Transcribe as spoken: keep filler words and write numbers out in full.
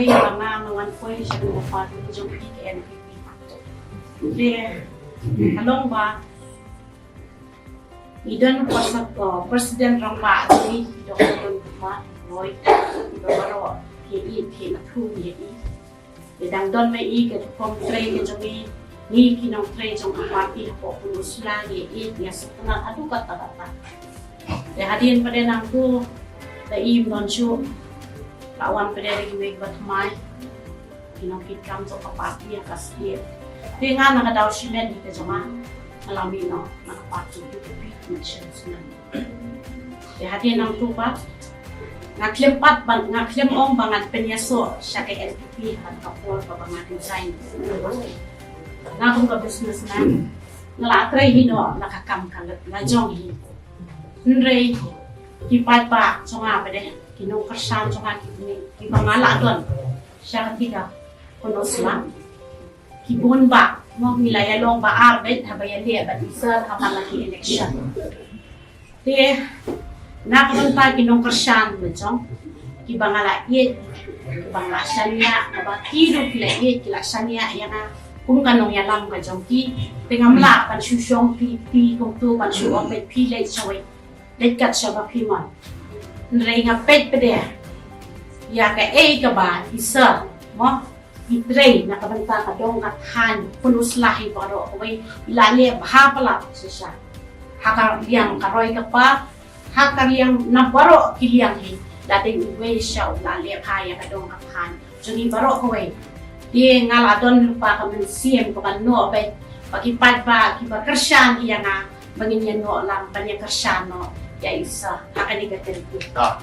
Ba nga nga wan poi sha ka party jong phi ka N P P. Te ka long ba i don pasal ko president rangbah jong i, Doctor Don Kpa Roy, i ba baroh ki i ki na thu i i. Te dang don ma i ka rukom trei ka jong i, ngi ki nongtrei jong ka party hapoh Pynursla ngi i ngi sa kena adu kata kata. Te hadien pat de nangtu da i ym don shuh, la wan pat de ki mei ba thymmai. Ki nongkitkam jong ka party ha ka state. Te nga na ka daw shimet hi ka jong nga, nga la mih noh na ka party U D P, mention snem. Te hadien nangtu pat nga khlem pat ban, nga khlem ong ba ngan pynïasoh sha ka N P P ha ka por ba nga resign. Nga kum ka businessman nga la trei hi noh na ka kam ka lajong hi. Hynrei ki paidbah jong nga pat de, ki nongkyrshan jong nga, ki, ki ba nga la don sha kata ka Pynursla, ki bun bha, mo, ngi la ïalong ba ar beit haba ïaleh bad i Sir ha man la ki election. Te na ka bynta ki nongkyrshan lajong, ki ba nga la ïeit, ki ba nga la shaniah, kaba ki ruh ki la ïeit, ki la shaniah ïa nga kum ka nongïalam ka jong ki. Te ngam lah ban shu shong phi, phi kumtu ban shu ong beit phi leit shawei, leit kat shaba phi mon. Hynrei nga peit pat de ïa kaei kaba i Sir, mo, i trei na ka bynta ka dong ka thaiñ Pynursla hi baroh kawei, i la leh bha palat shisha. Ha ka liang ka roi ka par, ha ka liang na baroh ki liang hi, la dei uwei sha u la leh bha ïa ka dong ka thaiñ jong ngi baroh kawei. Te nga la don lypa ka mynsiem kaba noh beit ba ki paidbah ki ba kyrshan ïa nga ba ngin ïa noh lang ban ïa kyrshan noh ïa i Sir ha kane ka term. Ah,